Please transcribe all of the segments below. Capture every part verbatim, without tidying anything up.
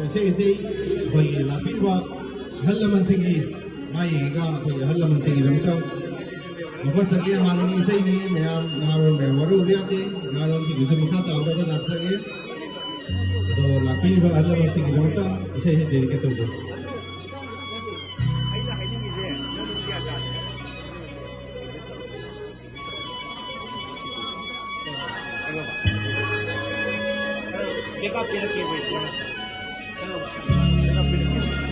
ꯏꯁꯩ ꯑꯁꯤ ꯑꯩꯈꯣꯏꯒꯤ ꯂꯥꯛꯄꯤꯔꯤꯕ ꯑꯍꯜ ꯂꯃꯟꯁꯤꯡꯒꯤ ꯃꯥꯏ ꯌꯦꯡꯉꯒ ꯑꯩꯈꯣꯏꯒꯤ ꯑꯍꯜ ꯂꯃꯟꯁꯤꯡꯒꯤꯗꯃꯛꯇ ꯃꯐꯠ ꯆꯠꯀꯦ ꯍꯥꯟꯅꯒꯤ ꯏꯁꯩꯅꯤ꯫ ꯃꯌꯥꯝ ꯅꯍꯥꯔꯣꯜ ꯃꯌꯥꯝ ꯋꯥꯔꯧꯕ ꯌꯥꯗꯦ꯫ ꯅꯍꯥꯔꯣꯜꯁꯤꯡꯒꯤꯁꯨ ꯃꯈꯥ ꯇꯥꯕꯗ ꯂꯥꯛꯆꯒꯦ꯫ ꯑꯗꯣ ꯂꯥꯛꯄꯤꯔꯤꯕ ꯑꯍꯜ ꯂꯃꯟꯁꯤꯡꯒꯤꯗꯃꯛꯇ ꯏꯁꯩ ꯑꯁꯤ ꯗꯦꯗꯤꯀꯦꯠ ꯇꯧꯖꯩ꯫ ꯑꯩꯅ ꯍꯥꯏꯅꯤꯡꯉꯤꯁꯦ ꯅꯪ ꯒ꯭ꯌꯥꯟ ꯇꯥꯗꯦ꯫ ꯕꯦꯛꯑꯞ ꯄꯤꯔꯛꯀꯦ, ꯕꯦꯛꯑꯞ꯫ ꯕꯦꯛꯑꯞ ꯄꯤꯔꯛꯀꯦ꯫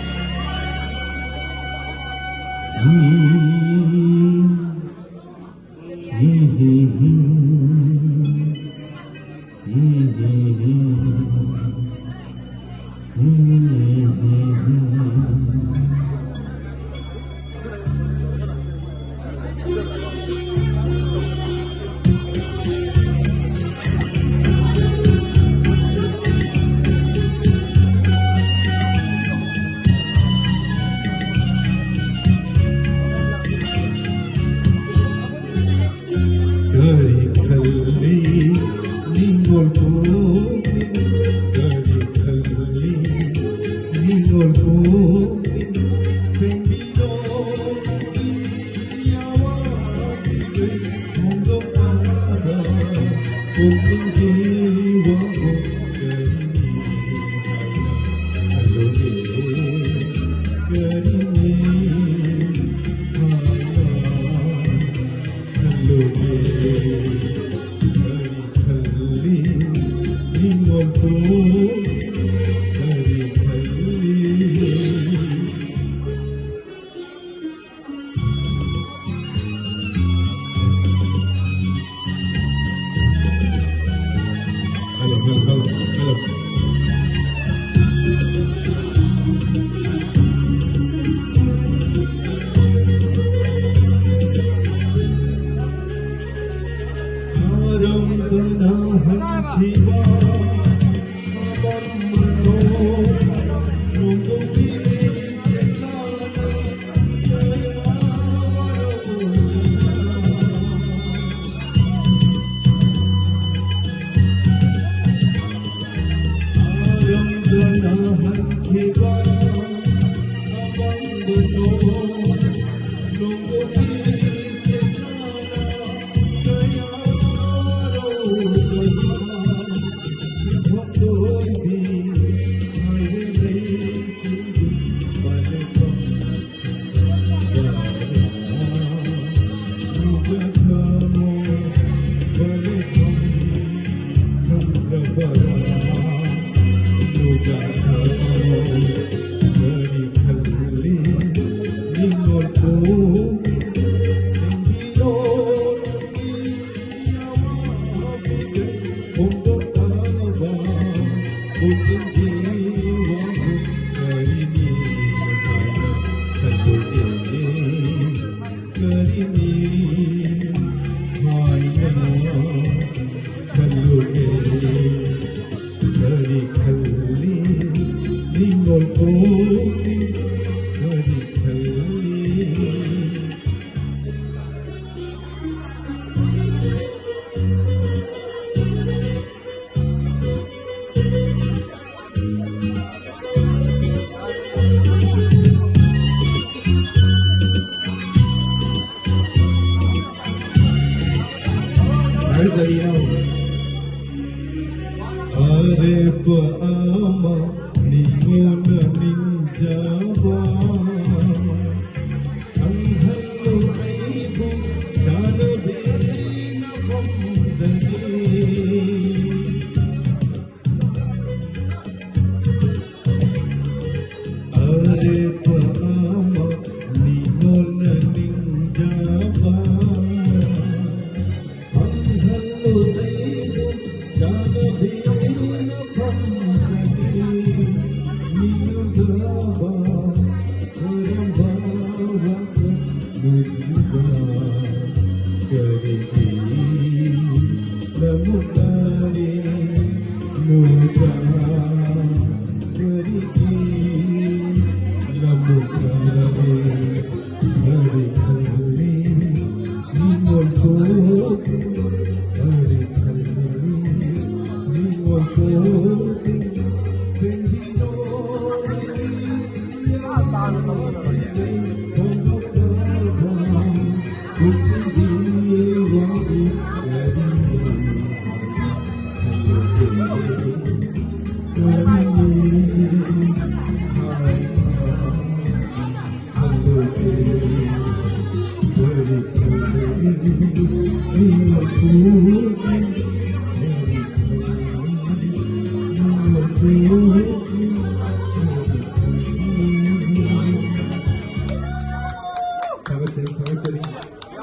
ꯑꯔꯦꯞꯄ ꯑꯃ ꯅꯤꯉꯣꯟꯅ ꯅꯤꯡꯖꯕ, ꯈꯪꯍꯜꯂꯨ ꯑꯩꯕꯨ ꯆꯥꯟꯅꯕꯤꯅ ꯐꯝꯗꯒꯤ꯫ ꯑꯔꯦꯞꯄ ꯑꯃ ꯅꯤꯉꯣꯟꯅ ꯅꯤꯡꯖꯕ, ꯈꯪꯍꯜꯂꯨ ꯑꯩꯕꯨ ꯆꯥꯟꯅꯕꯤꯅ ꯐꯝꯗꯒꯤ꯫ ꯅꯤꯡꯖꯕ ꯀꯔꯝꯕ ꯋꯥꯈꯜ ꯃꯨꯟꯕ ꯀꯔꯤꯒꯤ ꯂꯃꯨꯛꯇꯔꯦ ꯅꯨꯡꯖꯥ ꯀꯔꯤꯒꯤ ꯂꯃꯨꯛꯇꯔꯦ ꯀꯔꯤ ꯈꯜꯂꯤ ꯊꯥꯒꯠꯆꯔꯤ, ꯊꯥꯒꯠꯆꯔꯤ꯫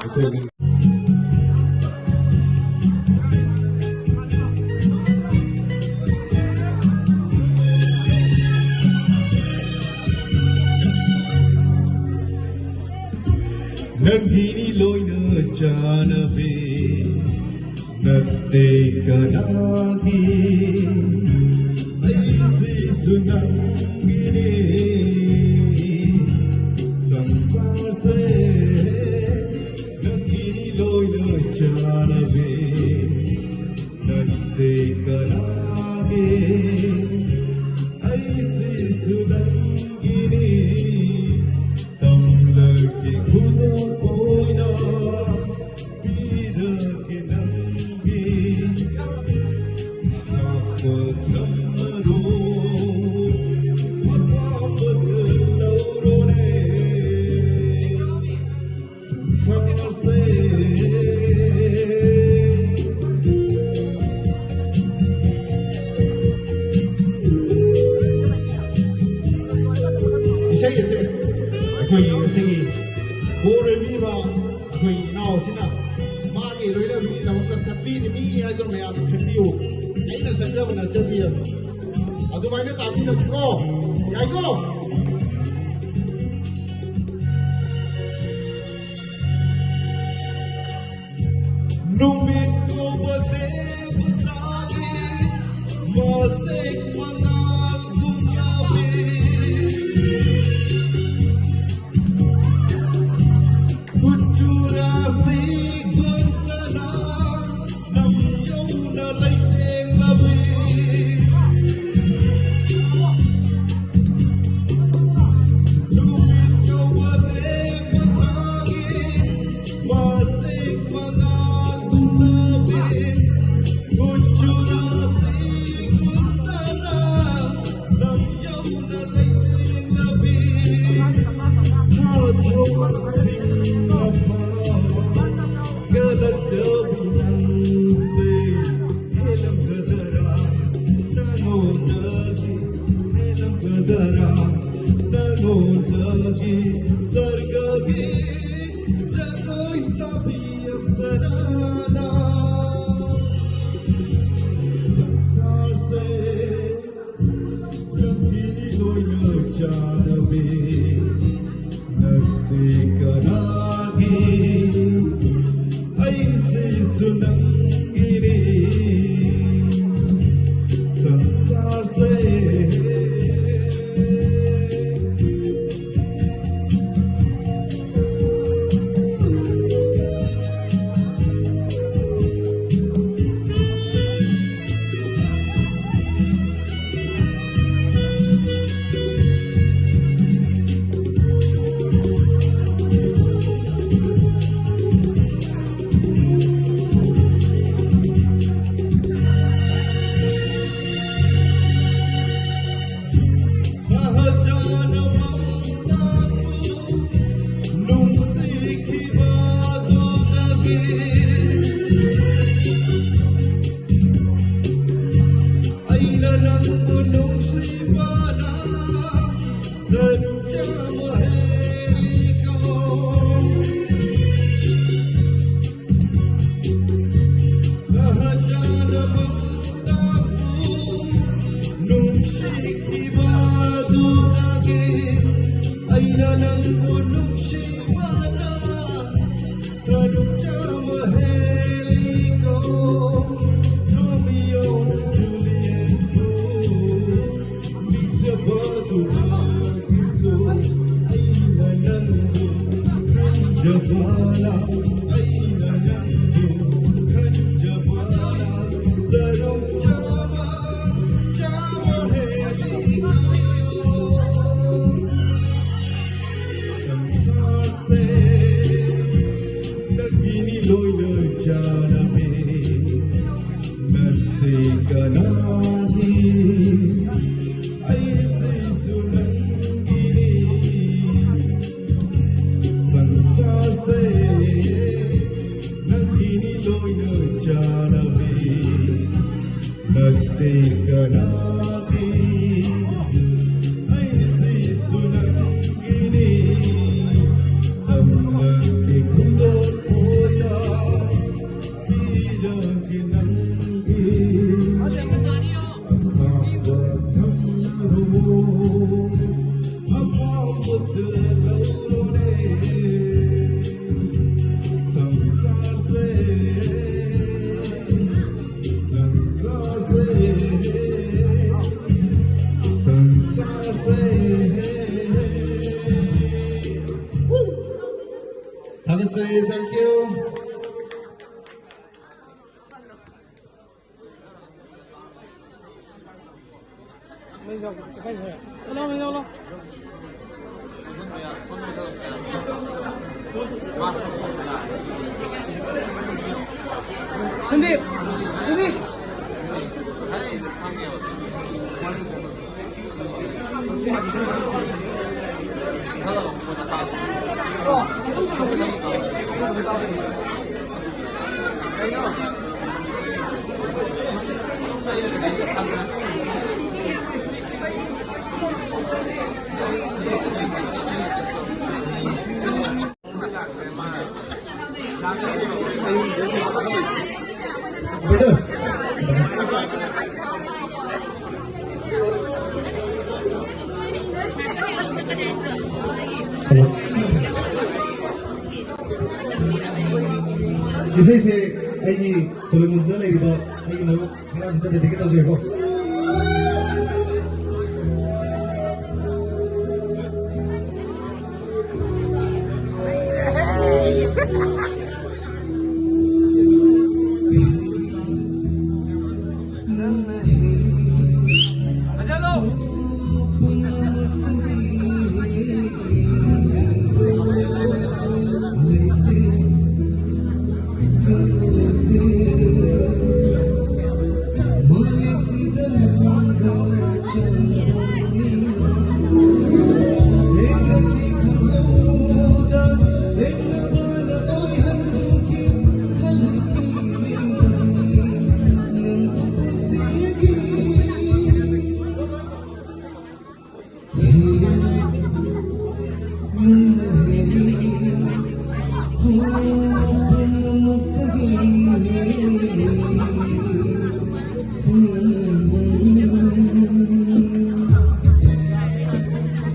ꯑꯩꯈꯣꯏꯒꯤ ꯅꯪꯒꯤꯅꯤ ꯂꯣꯏꯅ ꯆꯥꯅꯕꯤ, ꯅꯠꯇꯦ ꯀꯅꯥꯒꯤ, ꯑꯩꯁꯤꯁꯨ ꯅꯪꯒꯤꯅꯤ꯫ ꯁꯪꯁꯥꯔꯁꯦ ꯅꯪꯒꯤꯅꯤ ꯂꯣꯏꯅ ꯆꯥꯅꯕꯤ, ꯅꯠꯇꯦ ꯀꯅꯥꯒꯤ, ꯑꯩꯁꯤꯁꯨ ꯅꯪꯒꯤꯅꯤ꯫ ꯇꯝꯂꯛꯀꯦ ꯈꯨꯗꯣꯜ ꯑꯣꯏꯅ, ꯄꯤꯔꯛꯀꯦ ꯅꯪꯒꯤ ꯑꯄꯥꯝꯕ ꯊꯝꯃꯔꯣꯏ, ꯑꯄꯥꯝꯕꯗꯨ ꯂꯧꯔꯣꯅꯦ꯫ ꯁꯪꯁꯥꯔꯁꯦ꯫ ꯏꯁꯩ ꯑꯁꯦ ꯑꯩꯈꯣꯏꯒꯤ ꯉꯁꯤꯒꯤ ꯕꯣꯔ ꯂꯣꯏꯕꯤꯔꯤꯕ ꯑꯩꯈꯣꯏꯒꯤ ꯏꯅꯥꯎꯁꯤꯅ ꯃꯥꯒꯤ ꯂꯣꯏꯅꯕꯤꯒꯤꯗꯃꯛꯇ ꯁꯛꯄꯤꯔꯤꯃꯤ ꯍꯥꯏꯗꯨ ꯃꯌꯥꯝꯅ ꯈꯟꯕꯤꯌꯨ꯫ ꯑꯩꯅ ꯁꯛꯆꯕ ꯅꯠꯆꯗꯦ꯫ ꯑꯗꯨꯃꯥꯏꯅ ꯇꯥꯕꯤꯔꯁꯤꯀꯣ꯫ ꯌꯥꯏꯀꯣ? ꯅꯨꯃꯤꯠ ꯀꯧꯕ ꯗꯦꯕꯇꯥꯒꯤ ꯃꯁꯦꯛ ꯃꯉꯥꯜ ꯒꯨꯝꯂꯕꯤ, ꯀꯨꯆꯨ ꯔꯥꯁꯤ ꯒꯨꯟ ꯀꯅꯥ ꯅꯝ ꯌꯧꯅ ꯂꯩꯇꯦꯡꯂꯕꯤ, ꯅꯨꯃꯤꯠ ꯀꯧꯕ ꯗꯦꯕꯇꯥꯒꯤ ꯃꯁꯦꯛ ꯃꯉꯥꯜ ꯒꯨꯝꯂꯕꯤ, ꯀꯨꯆꯨ ꯔꯥꯁꯤ ꯒꯨꯟ ꯀꯅꯥ ꯅꯝ ꯌꯧꯅ ꯂꯩꯇꯦꯡꯂꯕꯤ, ꯊꯥ ꯊꯧꯕ ꯁꯤꯡꯅ ꯐꯥ ꯁꯔꯨꯛ ꯆꯥꯝꯃ ꯍꯦꯜꯂꯤꯀꯣ, ꯔꯣꯃꯤꯑꯣ ꯖꯨꯂꯤꯌꯦꯠꯄꯨ ꯃꯤꯡꯖꯕꯗꯨ ꯂꯥꯛꯂꯤꯁꯨ, ꯑꯩꯅ ꯅꯪꯕꯨ ꯈꯟꯖꯕꯅ, ꯑꯩꯅ ꯅꯪꯕꯨ ꯈꯟꯖꯕꯅ, ꯁꯔꯨꯛ ꯆꯥꯝꯃ, ꯆꯥꯝꯃ ꯍꯦꯜꯂꯤꯀꯣ꯫ ꯁꯪꯁꯥꯔꯁꯦ ꯅꯪꯒꯤꯅꯤ ꯂꯣꯏꯅ ꯆꯥꯔꯕꯤ, ꯅꯠꯇꯦ ꯀꯅꯥꯒꯤ? ꯑꯩꯁꯤꯁꯨ ꯅꯪꯒꯤꯅꯤ꯫ ꯁꯪꯁꯥꯔꯁꯦ ꯅꯪꯒꯤꯅꯤ ꯂꯣꯏꯅ ꯆꯥꯔꯕꯤ, ꯅꯠꯇꯦ ꯀꯅꯥꯒꯤ? ꯑꯩꯁꯤꯁꯨ ꯅꯪꯒꯤꯅꯤ꯫ ꯇꯝꯂꯛꯀꯦ ꯈꯨꯗꯣꯜ ꯑꯣꯏꯅ ꯄꯤꯔꯒꯦ ꯅꯪꯒꯤ ꯑꯄꯥꯝꯕ ꯊꯝꯂꯔꯣ꯫ ꯑꯄꯥꯝꯕꯗ ꯂꯧꯔꯣꯅꯦ꯫ ꯁꯪꯁꯥꯔꯁꯦ, ꯁꯪꯁꯥꯔꯁꯦ, ꯁꯪꯁꯥꯔꯁꯦ꯫ ꯊꯥꯒꯠꯆꯔꯤ, thank you꯫ ꯁꯟꯗꯤꯞ! ꯁꯟꯗꯤꯞ! ꯏꯁꯩꯁꯦ ꯑꯩꯒꯤ ꯇꯣꯂꯣꯟꯕꯝꯗ ꯂꯩꯔꯤꯕ ꯑꯩꯒꯤ ꯃꯔꯨꯞ ꯈꯔꯁꯤꯗ dedicate ꯇꯧꯖꯒꯦꯀꯣ꯫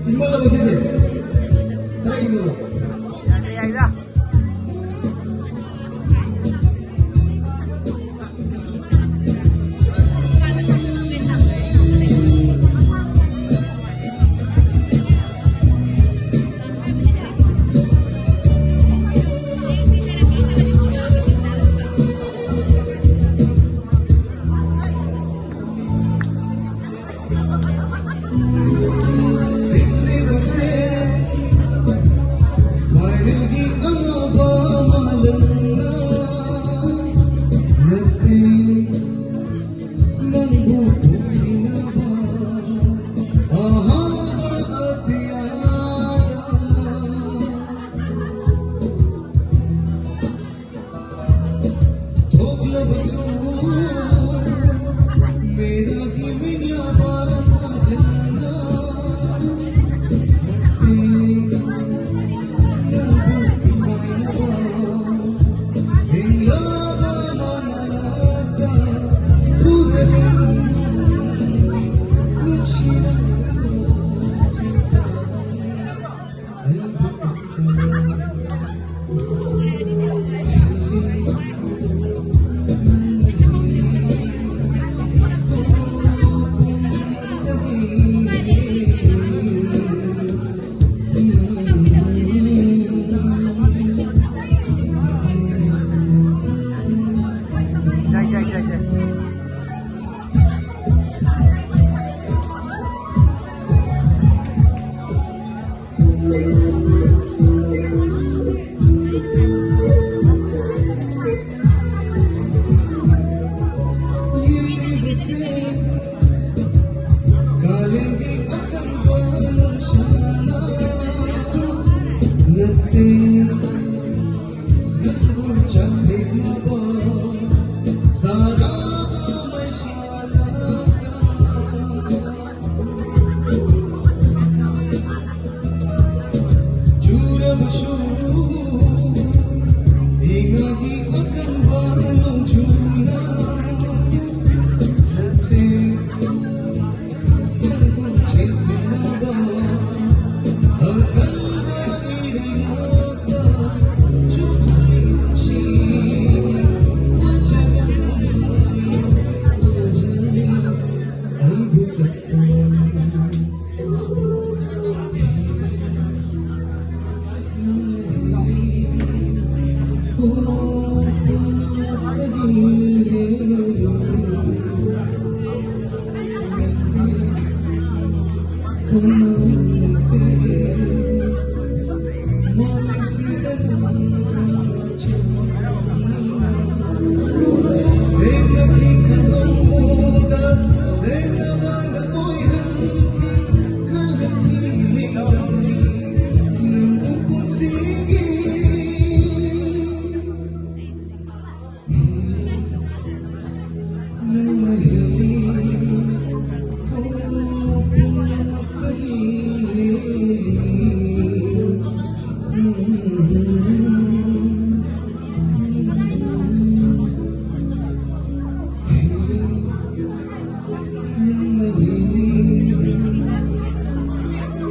ꯏꯃꯣꯏꯅꯨ ꯃꯁꯤꯁꯦ ꯈꯔ ꯏꯃꯣꯏꯅꯨ꯫ ꯌꯥꯏꯗ, ꯌꯥꯏꯗ꯫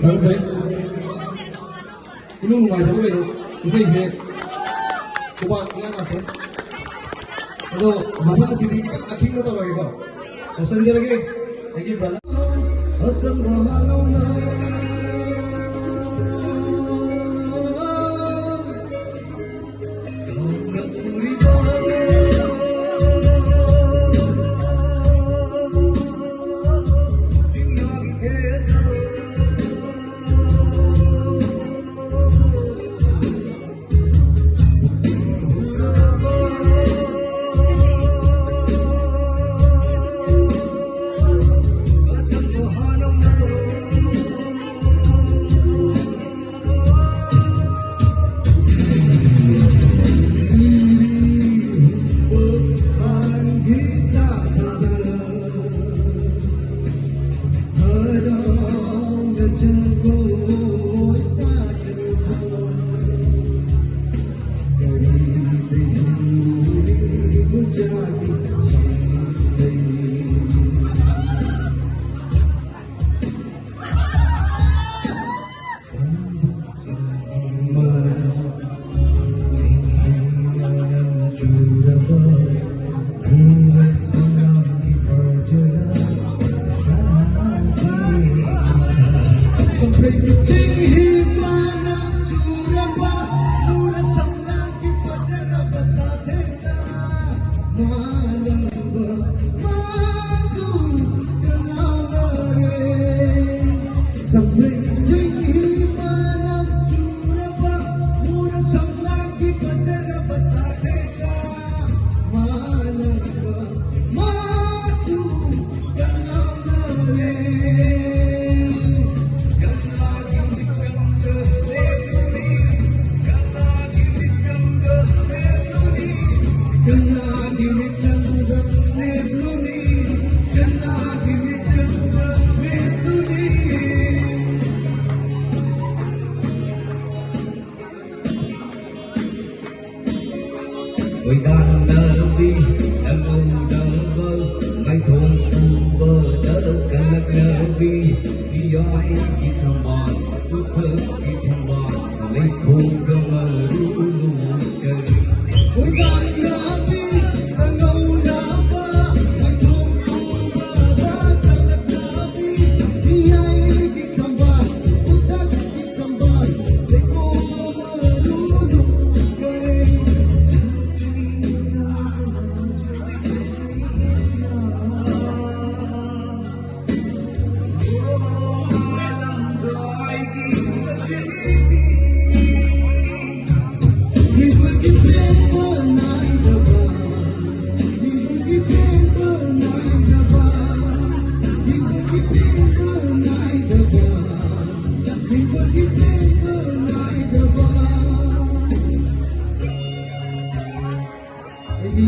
ꯊꯥꯒꯠꯆꯔꯤ꯫ ꯏꯅꯨꯡ ꯅꯨꯡꯉꯥꯏꯇꯕ ꯀꯩꯅꯣ, ꯏꯁꯩꯁꯦ ꯈꯨꯕꯥꯛ ꯏꯌꯥ ꯀꯥꯁꯦ꯫ ꯑꯗꯣ ꯃꯊꯪ ꯑꯁꯤꯗꯤ ꯈꯤꯇꯪ ꯑꯊꯤꯡꯕ ꯇꯧꯔꯒꯦꯀꯣ꯫ ꯇꯧꯁꯟꯖꯔꯒꯦ ꯑꯩꯒꯤ ꯕ꯭ꯔꯗꯔ꯫ ꯈꯣꯏꯗꯥꯅꯕꯤ ꯅꯪꯉꯣꯟꯗꯕ ꯃꯥꯏꯊꯣꯡ ꯎꯕꯗ ꯀꯜꯂꯛꯂꯕꯤ ꯏꯌꯥꯏꯒꯤ ꯊꯝꯕꯥꯜ ꯎꯊꯛꯀꯤ ꯊꯝꯕꯥꯜ ꯂꯩꯈꯣꯡꯒ ꯃꯔꯨ ꯀꯔꯤ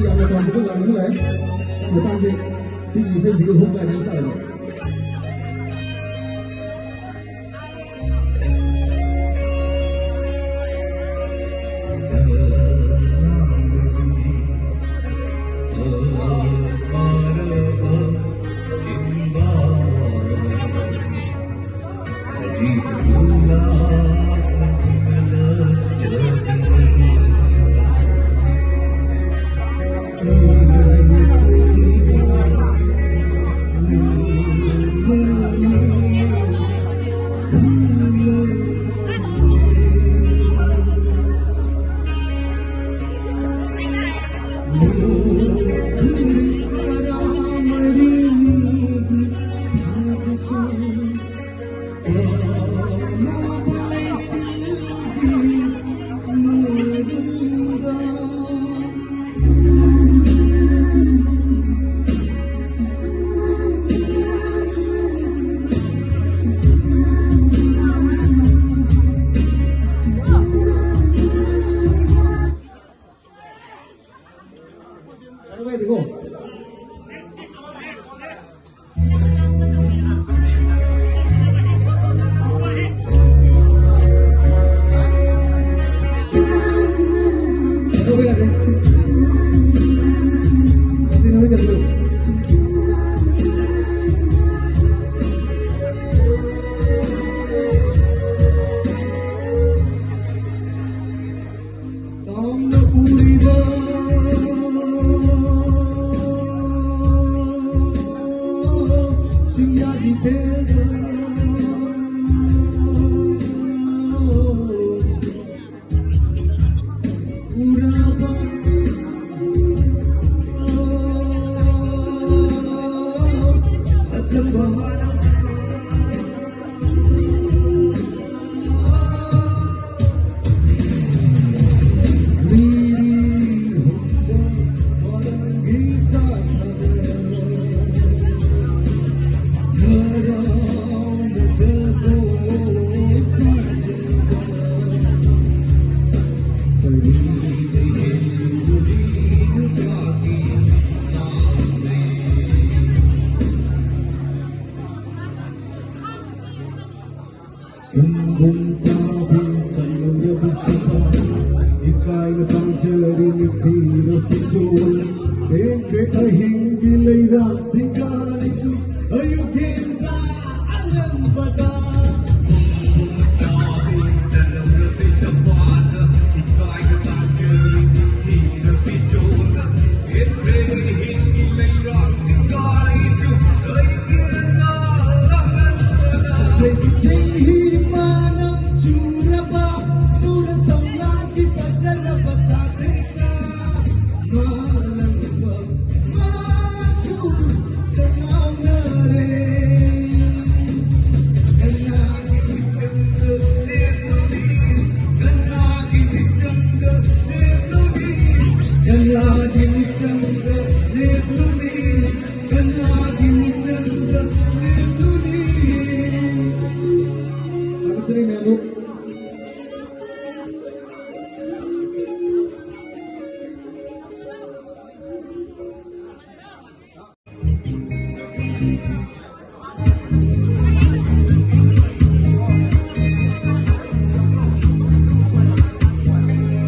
ꯌꯥꯝꯅ ꯐꯖꯕ ꯂꯥꯛꯂꯒ ꯂꯩ꯫ ꯃꯇꯥꯡꯁꯦ ꯁꯤꯒꯤ ꯏꯁꯩꯁꯤꯒ ꯍꯨꯝ ꯀꯥꯏꯅ ꯇꯥꯔꯦ꯫ ꯇꯥꯡꯅ ꯎꯔꯤꯕ ꯆꯤꯡꯌꯥꯒꯤ ꯇꯦꯜꯗ ꯎꯔꯕ ꯑꯁꯪꯕ ꯇꯥꯡꯖꯔꯤ ꯅꯨꯡꯊꯤꯜ ꯐꯤꯖꯣꯜ, ꯇꯦꯟꯈ꯭ꯔꯦ ꯑꯍꯤꯡꯒꯤ ꯂꯩꯔꯥꯛꯁꯤꯡ ꯀꯥꯔꯤꯁꯨ ꯑꯌꯨꯛ ꯌꯦꯟꯗ ꯑꯉꯟꯕꯗ꯫ ꯆꯍꯤ ꯃꯥꯅ ꯆꯨꯔꯕ ꯄꯨꯔ ꯁꯝꯂꯥꯡꯒꯤ ꯐꯖꯔꯕ ꯁꯥꯊꯦꯛꯇ ꯃꯥꯂꯪꯕ ꯃꯥꯁꯨ ꯀꯅꯥꯅꯔꯦ? ꯀꯅꯥꯒꯤ ꯃꯤꯆꯪꯗ ꯂꯦꯞꯂꯨꯅꯤ? ꯀꯅꯥꯒꯤ ꯃꯤꯆꯪꯗ ꯂꯦꯞꯂꯨꯅꯤ? ꯀꯅꯥꯒꯤ ꯃꯤꯆꯪꯗ ꯂꯦꯞꯂꯨꯅꯤ? ꯀꯅꯥꯒꯤ ꯃꯤꯆꯪꯗ ꯂꯦꯞꯂꯨꯅꯤ? ꯊꯥꯒꯠꯆꯔꯤ ꯃꯌꯥꯝꯕꯨ꯫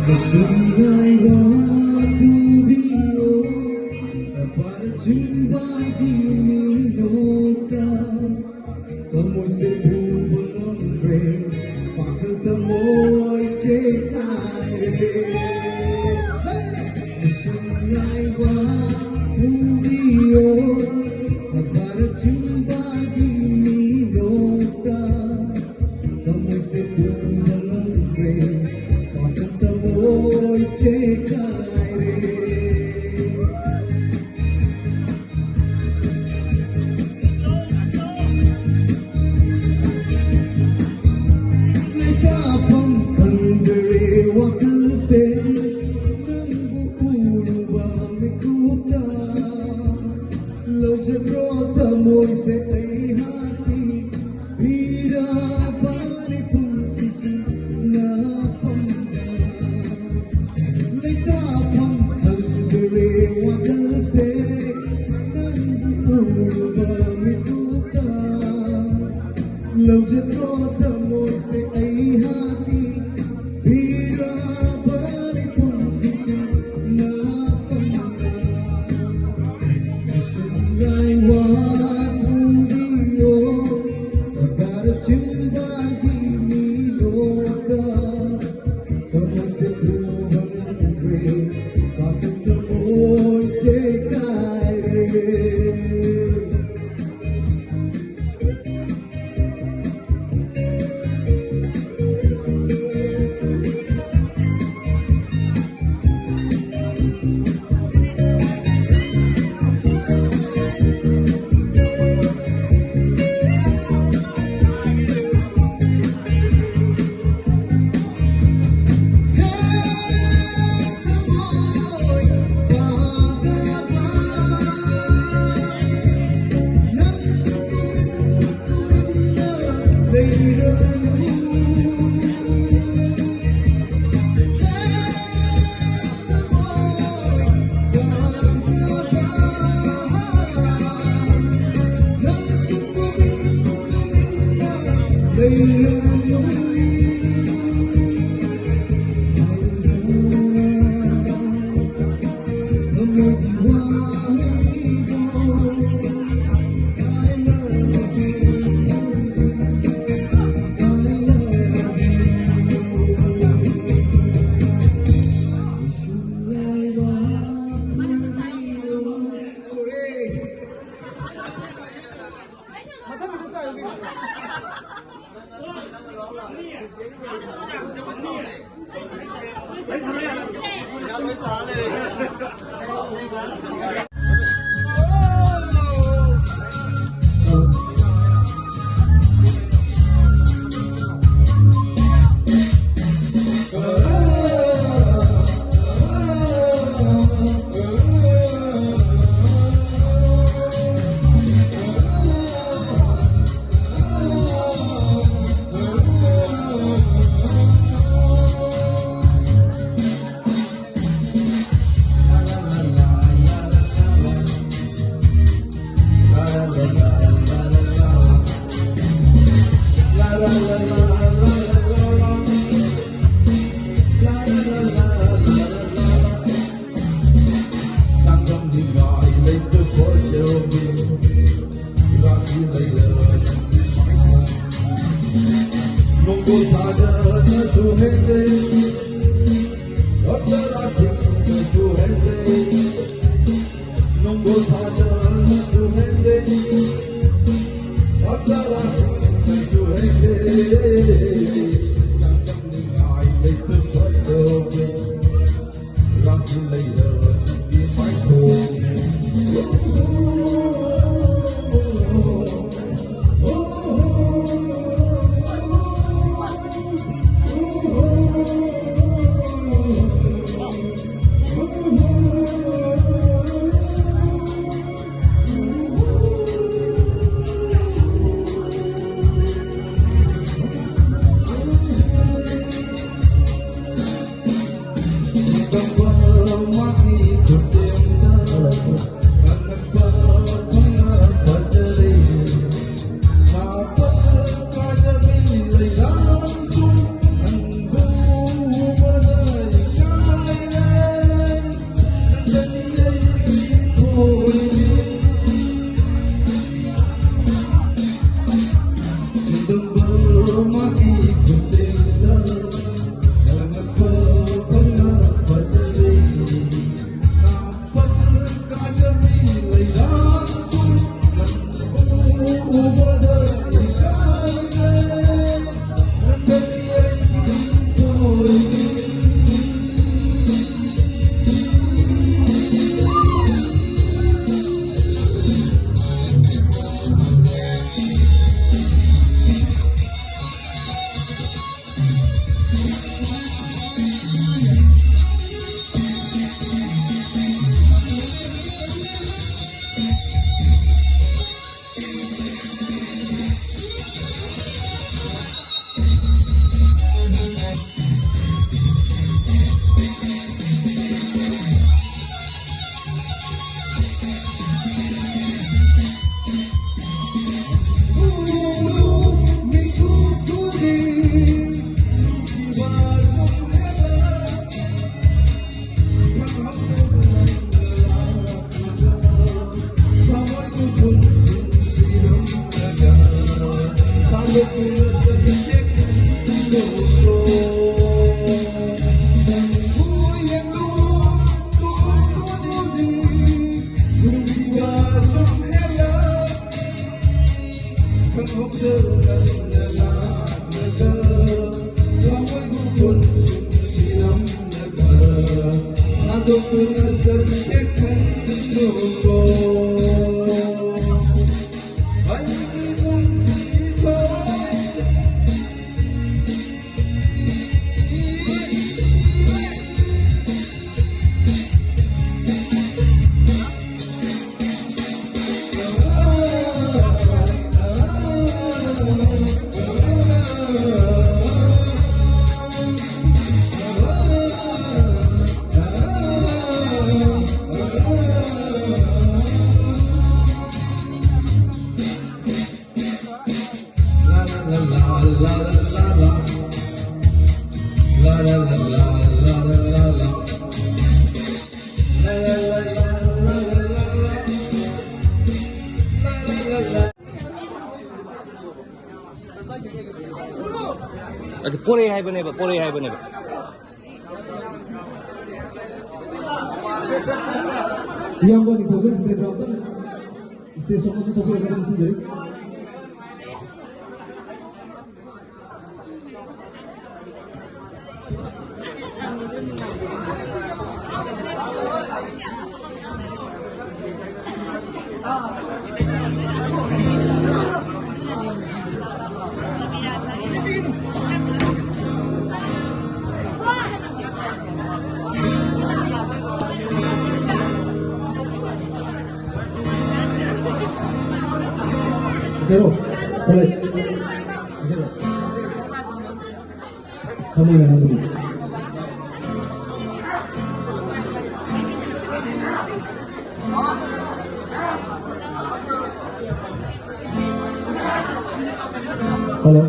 ꯃꯁꯨꯝ ꯉꯥꯏꯕ ꯄꯨꯕꯤꯌꯣ, ꯅꯄꯥꯅ ꯆꯤꯡꯕꯒꯤ ꯃꯤꯅꯣꯛꯇ ꯊꯃꯣꯏꯁꯦ ꯄꯨꯕ ꯉꯝꯗ꯭ꯔꯦ, ꯄꯥꯈꯪ ꯊꯃꯣꯏ ꯆꯦꯈꯥꯏꯔꯦ꯫ ꯃꯁꯨꯝ ꯉꯥꯏꯕ ꯄꯨꯕꯤꯌꯣ, ꯅꯄꯥꯅ ꯆꯤꯡꯕꯒꯤ ꯃꯤꯅꯣꯛꯇ ꯊꯃꯣꯏꯁꯦ ꯄꯨꯕ ꯉꯝꯗ꯭ꯔꯦ, ꯄꯥꯈꯪ ꯊꯃꯣꯏ ꯆꯦꯈꯥꯏꯔꯦ꯫ ꯂꯩꯇꯥꯐꯝ ꯈꯪꯗꯔꯦ ꯋꯥꯈꯜꯁꯦ, ꯅꯪꯕꯨ ꯎꯔꯨꯕ ꯑꯗꯨ ꯄꯣꯔꯛꯑꯦ ꯍꯥꯏꯕꯅꯦꯕ, ꯄꯣꯔꯛꯑꯦ ꯍꯥꯏꯕꯅꯦꯕ꯫ ꯏꯌꯥꯝꯕ ꯅꯤꯡꯊꯧꯖꯝ ꯁꯤꯗꯦꯟꯗ꯭ꯔ ꯑꯝꯇꯪ ꯁ꯭ꯇꯦꯖ ꯁꯣꯝꯗ ꯑꯃꯨꯛ ꯊꯣꯛꯄꯤꯔꯒ ꯅꯤꯡꯁꯤꯡꯖꯔꯤ꯫ ꯀꯩꯅꯣ, ꯆꯠꯂꯦ꯫ ꯊꯝꯃꯣꯏꯅ ꯅꯪꯕꯨꯗꯤ꯫ Hello.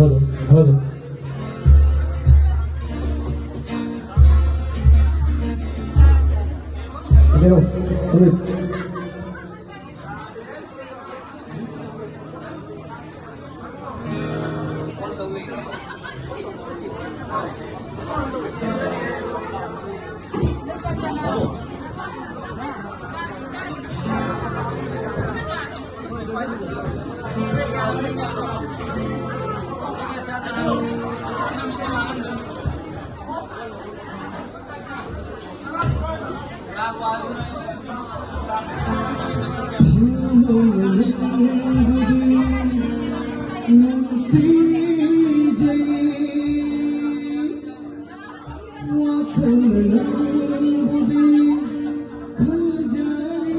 Hello, hello. Hello, hello. ꯊꯃꯣꯏꯅ ꯅꯪꯕꯨꯗꯤ ꯅꯨꯡꯁꯤꯖꯩ, ꯋꯥꯈꯜꯅ ꯅꯪꯕꯨꯗꯤ ꯈꯟꯖꯔꯤ꯫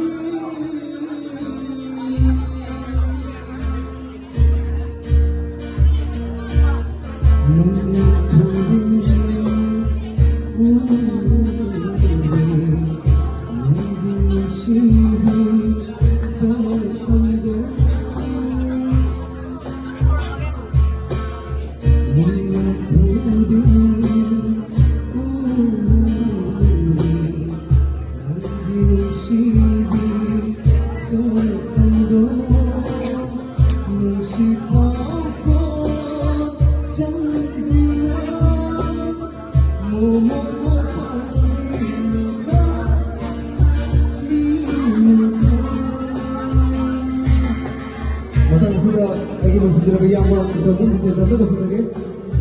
ꯃꯊꯪ ꯑꯁꯤꯗ ꯑꯩꯒꯤ ꯅꯨꯡꯁꯤꯖꯔꯕ ꯏꯌꯥꯝꯕ ꯏꯟꯇ꯭ꯔꯣꯗ꯭ꯌꯨꯁ ꯏꯟꯇ꯭ꯔꯣꯗ꯭ꯌꯨꯁ ꯇꯧꯖꯔꯒꯦ꯫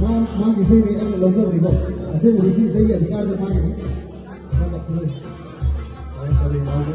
ꯃꯥ, ꯃꯥꯒꯤ ꯏꯁꯩꯅꯤ ꯑꯩꯅ ꯂꯧꯖꯕꯅꯤꯀꯣ꯫ ꯑꯁꯦꯡꯕꯗꯤ ꯁꯤ ꯏꯁꯩꯒꯤ ꯑꯙꯤꯀꯥꯔꯁꯦ ꯃꯥꯒꯤꯅꯤ꯫ ꯏꯌꯥꯝꯕ ꯊꯤꯜꯂꯨ꯫ ꯍꯣꯏ, ꯀꯔꯤ ꯌꯥꯎꯒꯦ?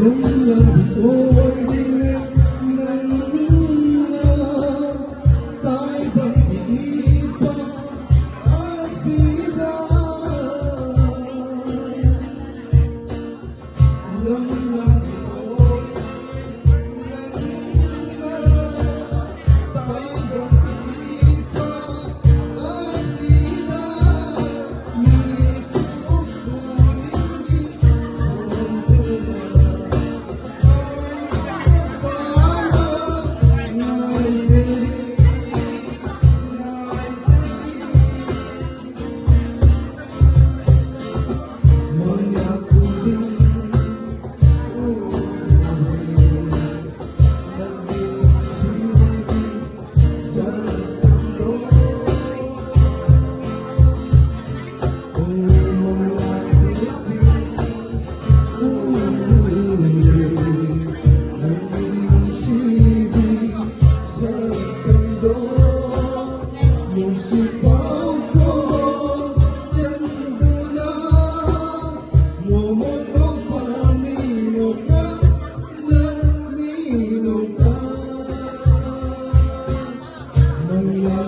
ꯂꯝꯂꯝ ꯑꯣꯏꯔꯤꯉꯩ ꯅꯪꯅ ꯇꯥꯏꯕꯪꯒꯤ ꯏꯄꯥ ꯑꯁꯤꯗ ꯂꯝꯂꯝ ꯑꯣꯏꯔꯤꯉꯩ ꯅꯪꯅ ꯇꯥꯏꯕꯪꯒꯤ ꯏꯄꯥ ꯑꯁꯤꯗ ꯃꯤꯀꯨꯞ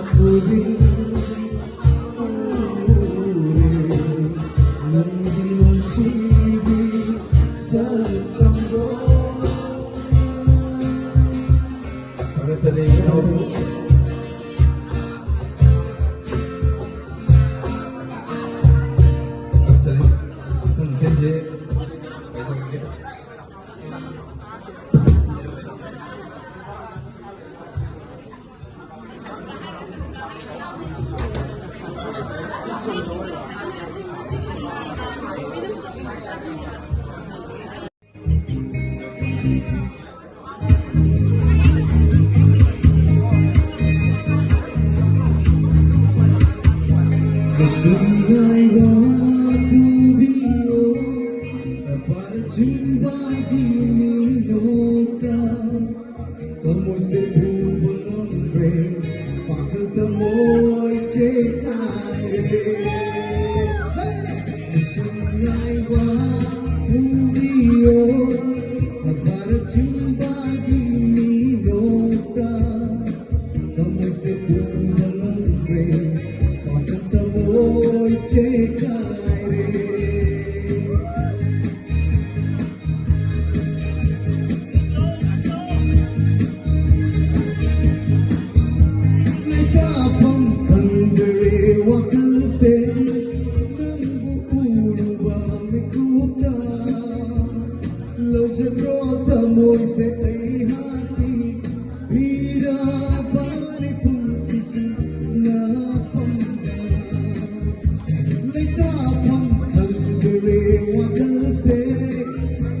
ꯈꯨꯗꯤꯡꯒꯤ ꯅꯪꯒꯤ ꯅꯨꯡꯁꯤꯕꯤ ꯁꯛꯇꯝꯗꯣ꯫ ꯐꯔꯦ, ꯐꯔꯦ, ꯌꯥꯎꯔꯣ꯫ ꯐꯔꯦ, ꯐꯔꯦ꯫ ꯃꯊꯪ ꯏꯁꯩꯁꯦ ꯀꯩꯗꯧꯔꯒꯦ? ꯃꯁꯨꯡꯉꯥꯏꯕ ꯄꯨꯕꯤꯌꯣ, ꯅꯄꯥꯅ ꯆꯤꯡꯕꯒꯤ ꯃꯤꯅꯣꯛꯇ ꯊꯃꯣꯏꯁꯦ ꯄꯨꯕ ꯉꯝꯗ꯭ꯔꯦ, ꯄꯥꯈꯪ ꯊꯃꯣꯏ ꯆꯦꯈꯥꯏꯔꯦ꯫ ꯍꯦ! ꯃꯁꯨꯡꯉꯥꯏꯕ ꯄꯨꯕꯤꯌꯣ, ꯑꯩꯍꯥꯛꯀꯤ ꯄꯤꯔꯕ ꯄꯨꯟꯁꯤꯁꯨ ꯅꯥꯐꯝꯗ ꯂꯩꯇꯥꯐꯝ ꯈꯪꯗꯔꯦ ꯋꯥꯈꯜꯁꯦ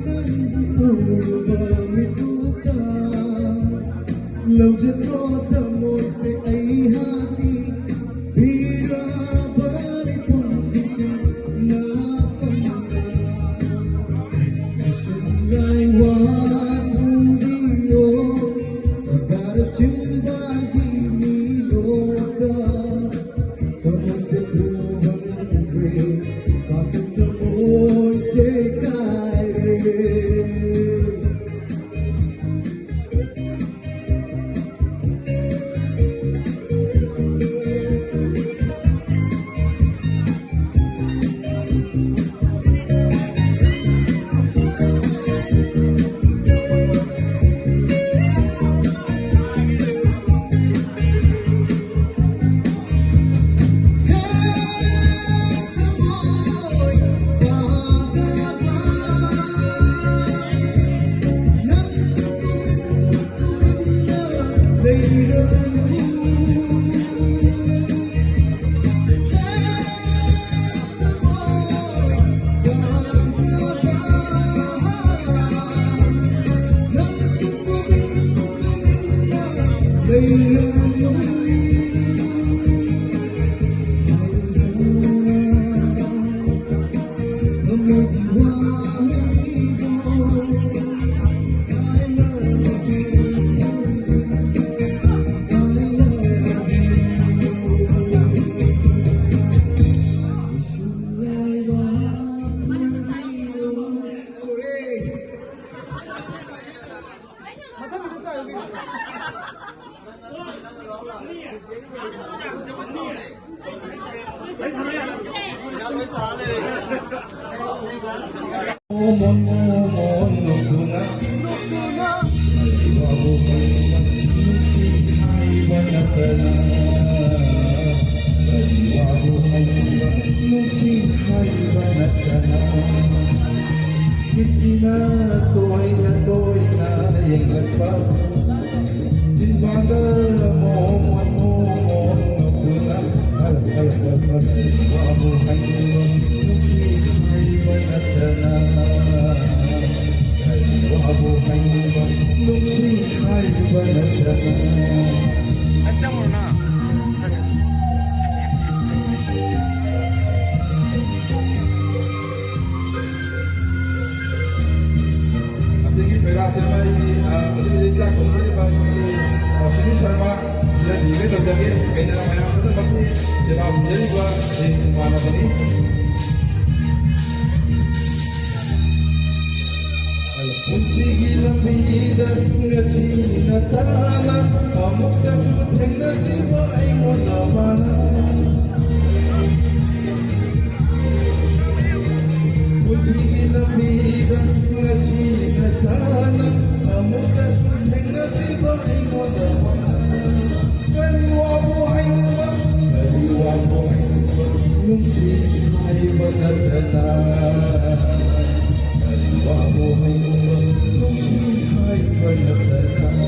ꯅꯪꯕꯨ ꯎꯔꯨꯕ ꯃꯤꯀꯨꯞꯇ꯫ ꯂꯧꯖꯈ꯭ꯔꯣ ꯊꯃꯣꯏꯁꯦ ꯑꯩꯍꯥꯛꯀꯤ ꯄꯤꯔꯕ ꯄꯨꯟꯁꯤꯁꯨ ꯅꯥꯐꯝꯗ꯫ ꯏꯁꯤꯡ ꯂꯥꯏꯋꯥ ꯄꯨꯔꯤꯌꯣ, ꯀꯔꯀꯥꯔ ꯆꯤꯡꯕꯒꯤ ꯃꯤꯅꯣꯗ꯫ ꯊꯃꯣꯏꯁꯦ ꯄꯨꯍꯟꯈ꯭ꯔꯦ, ꯄꯥꯈꯪ ꯊꯃꯣꯏ ꯆꯦꯈꯥꯏꯔꯦ꯫ ꯅꯨꯡꯁꯤ ꯍꯥꯏꯕ ꯅꯠꯇꯅ ꯇꯣꯏꯅ ꯇꯣꯏꯅ ꯌꯦꯡꯂꯛꯄ ꯆꯤꯟꯕꯥꯟꯗ ꯃꯣꯃꯣꯟ ꯃꯣꯃꯣꯟ ꯅꯣꯛꯇꯨꯅ ꯈꯜ ꯈꯜ ꯈꯜ ꯈꯜ ꯋꯥꯕꯨ ꯍꯥꯏꯅꯤꯡꯕ ꯅꯨꯡꯁꯤ ꯍꯥꯏꯕ ꯅꯠꯇꯅ ꯀꯔꯤ ꯋꯥꯕꯨ ꯍꯥꯏꯅꯤꯡꯕ ꯅꯨꯡꯁꯤ ꯍꯥꯏꯕ ꯅꯠꯇꯅ ꯑꯁꯤꯒꯤ ꯄꯦꯔꯥꯁꯤꯃ ꯑꯩꯒꯤ, ꯑ, ꯍꯧꯖꯤꯛ ꯍꯧꯖꯤꯛ ꯆꯥꯛ ꯊꯣꯡꯅꯔꯤꯕ ꯑꯩꯈꯣꯏꯒꯤ, ꯑ, ꯁꯤꯅꯤ ꯁꯔꯃ ꯁꯤꯗ ꯗꯤꯂꯤꯚꯔꯤ ꯇꯧꯖꯒꯦ꯫ ꯀꯩꯅ ꯃꯌꯥꯝ ꯄꯨꯝꯅꯃꯛꯀꯤ ꯁꯦꯕꯥ ꯄꯤꯖꯔꯤꯕ ꯑꯩ ꯏꯃꯥꯟꯅꯕꯅꯤ꯫ ꯄꯨꯟꯁꯤꯒꯤ ꯂꯝꯕꯤꯗ ꯉꯁꯤ ꯅꯠꯇꯅ ꯑꯃꯨꯛꯇꯁꯨ ꯊꯦꯡꯅꯗ꯭ꯔꯤꯕ ꯑꯩꯉꯣꯟꯗ ꯃꯥꯅ ꯄꯨꯟꯁꯤꯒꯤ ꯂꯝꯕꯤꯗ ꯉꯁꯤ ꯅꯠꯇꯅ ꯑꯃꯨꯛꯇꯁꯨ ꯊꯦꯡꯅꯗ꯭ꯔꯤꯕ ꯑꯩꯉꯣꯟꯗ ꯀꯔꯤ ꯋꯥꯕꯨ ꯍꯥꯏꯅꯤꯡꯕ, ꯀꯔꯤ ꯋꯥꯕꯨ ꯍꯥꯏꯅꯤꯡꯕ, ꯅꯨꯡꯁꯤ ꯍꯥꯏꯕ ꯅꯠꯇꯅ꯫ ꯀꯔꯤ ꯋꯥꯕꯨ ꯍꯥꯏꯅꯤꯡꯕ, ꯅꯨꯡꯁꯤ ꯍꯥꯏꯕ ꯅꯠꯇꯅ꯫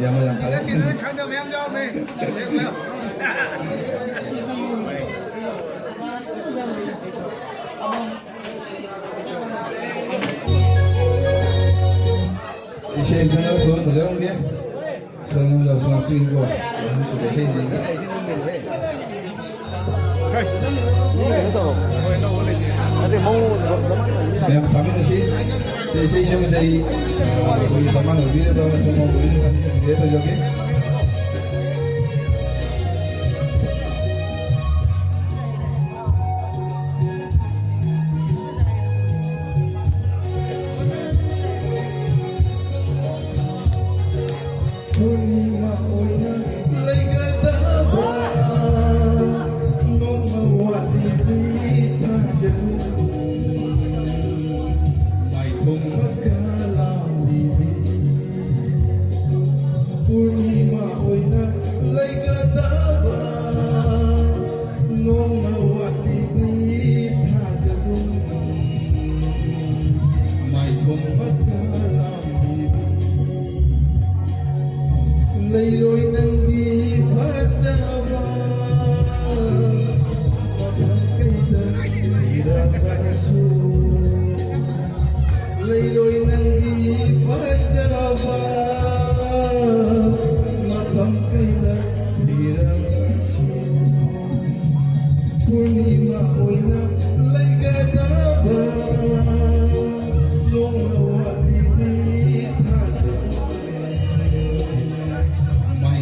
ꯌꯥꯝ, ꯌꯥꯝ ꯐꯔꯦ꯫ ꯈꯪꯗꯕ ꯃꯌꯥꯝ ꯌꯥꯎꯔꯝꯃꯦ꯫ ꯏꯁꯩ ꯑꯝꯇ ꯐꯖꯔꯝꯒꯦ꯫ ꯁꯣꯝꯗ ꯁꯣꯝ ꯄꯤꯔꯤꯕ ꯏꯁꯩꯁꯤꯡ꯫ ꯃꯌꯥꯝ ꯐꯥꯃꯤꯟꯅꯁꯤ꯫ ꯏꯁꯩ ꯁꯛꯄꯗ ꯑꯩ, ꯑꯩꯈꯣꯏꯒꯤ ꯁꯃꯥꯟ ꯑꯣꯏꯕꯤꯔꯤꯕ ꯑꯃꯁꯨꯡ ꯃꯧ ꯑꯣꯏꯕꯤꯔꯤꯕ ꯑꯅꯤꯁꯤꯡꯁꯦ ꯇꯧꯖꯒꯦ꯫ ꯄꯨꯔꯅꯤꯃꯥ ꯑꯣꯏꯅ ꯂꯩꯒꯗꯕ ꯅꯣꯡꯃ ꯋꯥꯠꯂꯤꯕꯤ ꯊꯥꯖꯒꯨꯝ ꯃꯥꯏꯊꯣꯡ ꯃꯀꯥ ꯂꯥꯎꯔꯤꯕꯤ꯫ ꯄꯨꯔꯅꯤꯃꯥ ꯑꯣꯏꯅ ꯂꯩꯒꯗꯕ ꯅꯣꯡꯃ ꯋꯥꯠꯂꯤꯕꯤ ꯊꯥꯖꯒꯨꯝ ꯃꯥꯏꯊꯣꯡ ꯃꯀꯥ ꯂꯥꯎꯔꯤꯕꯤ꯫ ꯂꯩꯔꯣꯏ ꯅꯪꯗꯤ ꯐꯖꯕ ꯃꯐꯝ ꯀꯩꯗ ꯊꯤꯔꯕꯁꯨ꯫ ꯂꯩꯔꯣꯏ ꯅꯪꯗꯤ ꯐꯖꯕ ꯃꯐꯝ ꯀꯩꯗ ꯊꯤꯔꯕꯁꯨ꯫ ꯄꯨꯔꯅꯤꯃꯥ ꯑꯣꯏꯅ ꯂꯩꯒꯗꯕ ꯅꯣꯡꯃ ꯋꯥꯠꯂꯤꯕꯤ ꯊꯥꯖꯕ꯫ ꯃꯥꯏ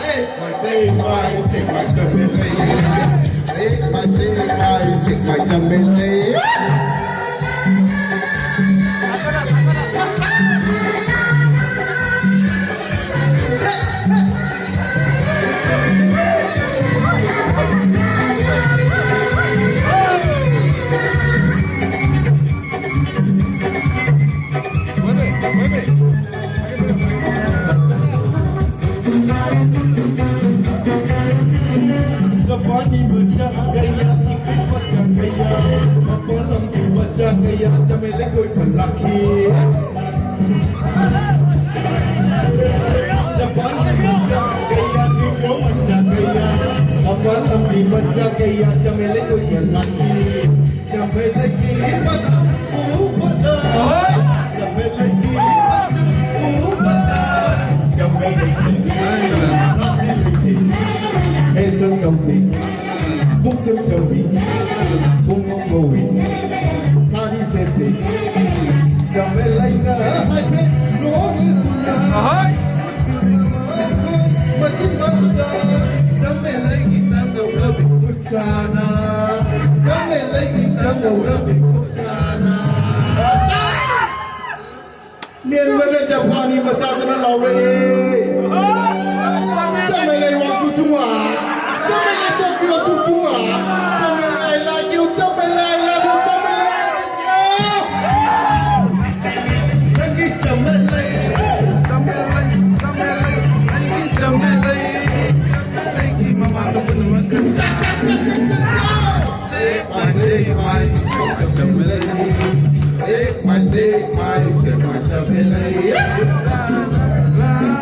Hey, my, say my, say my, say my, say my, say my, say my. ꯃꯦꯟꯕꯗ ꯖꯄꯥꯅꯤ ꯃꯆꯥꯗꯨꯅ ꯂꯥꯎꯔꯛꯑꯦ꯫ ꯆꯞ ꯃꯥꯟꯅꯩ ꯋꯥꯡꯈꯨ ꯆꯨꯝꯃ꯫ ꯆꯞ ꯃꯥꯟꯅꯩ ꯇꯣꯀꯤꯌꯣ ꯆꯨꯝꯃ꯫ ꯆꯞ ꯃꯥꯟꯅꯩ I love you, ꯆꯞ ꯃꯥꯟꯅꯩ I love you, ꯆꯞ ꯃꯥꯟꯅꯩ I love you꯫ ꯅꯪꯒꯤ ꯆꯞ ꯃꯥꯟꯅꯩ꯫ ꯆꯞ ꯃꯥꯟꯅꯩ, ꯆꯞ ꯃꯥꯟꯅꯩ, ꯑꯩꯒꯤ ꯆꯞ ꯃꯥꯟꯅꯩ꯫ ꯑꯩꯒꯤ ꯃꯃꯥꯟꯅꯕ ꯄꯨꯝꯅꯃꯛ꯫ Say my, say my, say my, say my, say my, say my.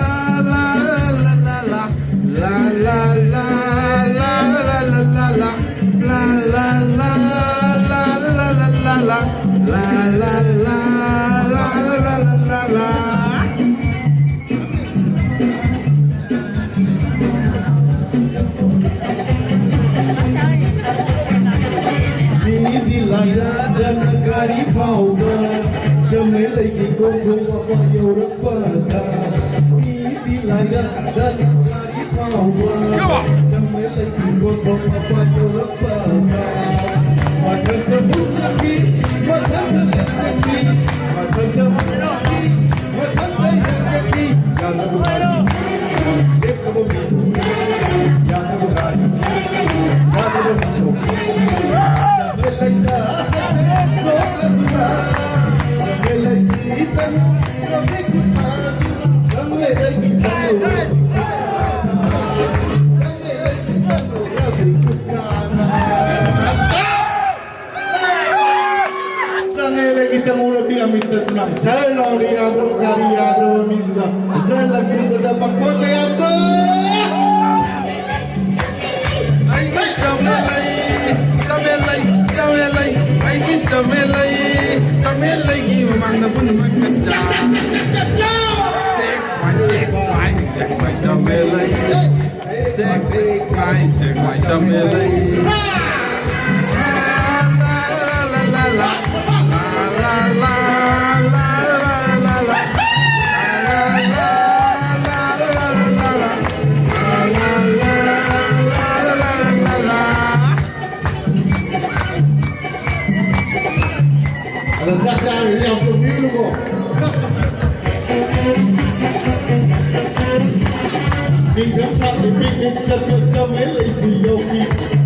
ꯈꯣꯡ ꯈꯣꯡ ꯄꯥꯄꯥ ꯌꯧꯔꯛꯄꯗ ꯃꯤꯗꯤ ꯂꯥꯏꯔꯗꯅ ꯒꯥꯔꯤ ꯐꯥꯎꯕ ꯆꯪꯕ ꯂꯩꯇꯦ꯫ ꯈꯣꯡ ꯈꯣꯡ ꯄꯥꯄꯥ ꯌꯧꯔꯛꯄꯗ ꯃꯊꯛꯇ ꯃꯨꯠꯆꯈꯤ, ꯃꯊꯛꯇ ꯂꯦꯞꯆꯈꯤ, ꯃꯊꯛꯇ ꯃꯨꯠꯆꯈꯤ, ꯃꯊꯛꯇ ꯂꯦꯞꯆꯈꯤ꯫ ꯌꯥꯗ꯭ꯔꯕ ꯒꯥꯔꯤ, ꯂꯦꯞꯇꯕ ꯃꯤ, ꯌꯥꯗ꯭ꯔꯕ ꯒꯥꯔꯤ, ꯌꯥꯗ꯭ꯔꯕ ꯃꯤ꯫ ꯆꯪꯉꯦ ꯂꯩꯒꯤ ꯇꯃꯨꯔꯕꯤ ꯑꯃꯤꯇ ꯀꯨꯃꯥꯔ꯫ ꯖꯔ ꯂꯥꯎꯔꯤ ꯌꯥꯗ꯭ꯔꯣ? ꯒꯥꯔꯤ ꯌꯥꯗ꯭ꯔꯣ? ꯃꯤꯗꯨꯗ ꯖꯔ ꯂꯪꯁꯤꯟꯕꯗ ꯃꯈꯣꯟ ꯃꯌꯥꯝꯗꯣ꯫ ꯑꯩꯒꯤ ꯆꯃꯦꯂꯩ, ꯆꯃꯦꯂꯩ, ꯆꯃꯦꯂꯩ, ꯑꯩꯒꯤ ꯆꯃꯦꯂꯩ, ꯆꯃꯦꯂꯩꯒꯤ ꯃꯃꯥꯡꯗ ꯄꯨꯝꯅꯃꯛ ꯀꯠꯆꯥ꯫ ꯆꯦꯛ ꯃꯥꯏ, ꯆꯦꯛ ꯃꯥꯏ, ꯆꯦꯛ ꯃꯥꯏ, ꯆꯃꯦꯂꯩ꯫ ꯆꯦꯛ ꯃꯥꯏ, ꯆꯦꯛ ꯃꯥꯏ, ꯆꯃꯦꯂꯩ꯫ ꯑꯗꯣ ꯆꯥꯛ ꯆꯥꯔꯒꯗꯤ ꯌꯥꯝ ꯇꯣꯡꯕꯤꯔꯨꯅꯨꯀꯣ꯫ ꯅꯤꯡꯊꯝ ꯊꯥꯒꯤ picnic ꯆꯠꯄ ꯆꯃꯦꯂꯩꯁꯨ ꯌꯥꯎꯈꯤ꯫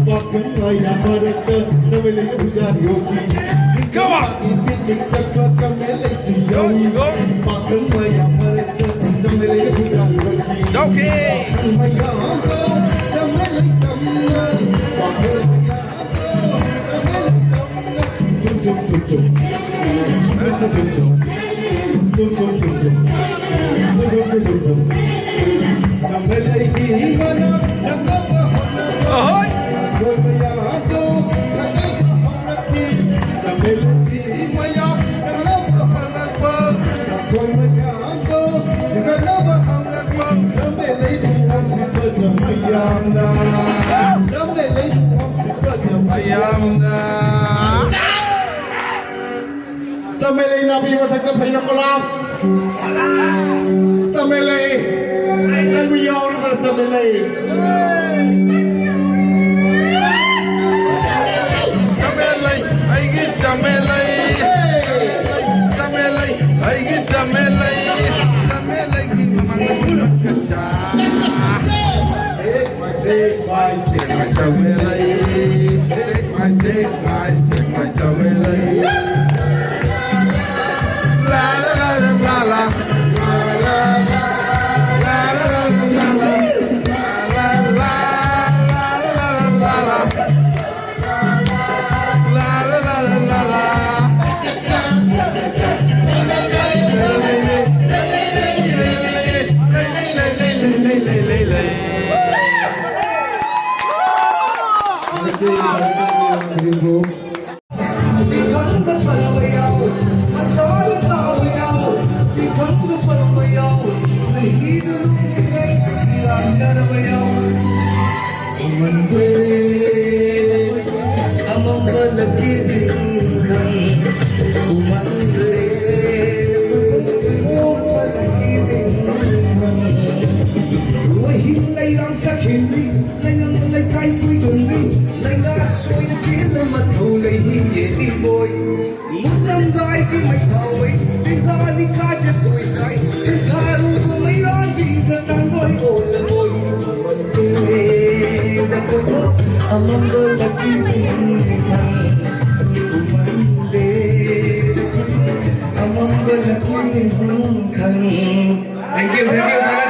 ꯄꯥꯈꯪ ꯃꯌꯥꯝ ꯃꯔꯛꯇ ꯆꯃꯦꯂꯩꯅ ꯄꯨꯖꯥꯔꯤ ꯑꯣꯏꯈꯤ꯫ Come on! ꯅꯤꯡꯊꯝ ꯊꯥꯒꯤ picnic ꯆꯠꯄ ꯆꯃꯦꯂꯩꯁꯨ ꯌꯥꯎꯈꯤ꯫ Go, go! ꯄꯥꯈꯪ ꯃꯌꯥꯝ ꯃꯔꯛꯇ ꯆꯃꯦꯂꯩꯅ ꯄꯨꯖꯥꯔꯤ ꯑꯣꯏꯈꯤ꯫ ꯌꯥꯎꯈꯤ! ꯄꯥꯈꯪ ꯃꯌꯥꯝꯗꯣ ꯆꯃꯦꯂꯩ ꯇꯝꯅ, ꯄꯥꯈꯪ ꯃꯌꯥꯝ ꯑꯍꯣꯏ! ꯃꯌꯥꯝꯅ ꯂꯩ ꯅꯥꯄꯤ ꯃꯊꯛꯇ ꯐꯩꯅ ꯀꯣꯂꯥꯞ꯫ ꯆꯃꯦ ꯂꯩ꯫ ꯅꯪꯕꯨ ꯌꯥꯎꯔꯕ꯭ꯔꯥ ꯆꯃꯦ ꯂꯩ? ꯆꯃꯦ ꯂꯩ, ꯑꯩꯒꯤ ꯆꯃꯦ ꯂꯩ꯫ ꯆꯃꯦ ꯂꯩ, ꯑꯩꯒꯤ ꯆꯃꯦ ꯂꯩ꯫ ꯆꯃꯦ ꯂꯩꯒꯤ ꯃꯃꯥꯡꯗ ꯈꯨꯔꯨꯝ ꯀꯆꯥ꯫ Take my, take my, take my ꯆꯃꯦ ꯂꯩ꯫ Take my, take my, take my ꯆꯃꯦ ꯂꯩ꯫ ꯂꯩꯔꯥꯡ ꯁꯛꯈꯤꯅꯤ, ꯂꯩꯉꯝ ꯂꯩꯀꯥꯏ ꯀꯨꯏꯗꯣꯏꯅꯤ, ꯂꯩꯉꯥꯛ ꯁꯣꯏꯗ ꯆꯦꯟꯅ ꯃꯊꯧ ꯂꯩꯍꯤꯡꯒꯦ ꯏꯕꯣꯏ꯫ ꯃꯨꯛꯂꯝꯗꯥꯏꯒꯤ ꯃꯩꯊꯥꯎꯋꯩ, ꯇꯤꯟꯗꯥꯂꯤ ꯀꯥꯖ ꯀꯣꯏꯁꯥꯏ, ꯁꯤꯟꯊꯥꯔꯨꯕ ꯃꯩꯔꯥꯕꯤꯗ ꯇꯥꯡꯒꯣꯏ ꯑꯣꯜꯂꯕꯣꯏ꯫ ꯑꯃꯝꯕ ꯂꯛꯀꯤ ꯈꯪ, ꯎꯃꯟꯗꯦ, ꯑꯃꯝꯕ ꯂꯛꯀꯤ ꯈꯪ꯫ Thank you, thank you.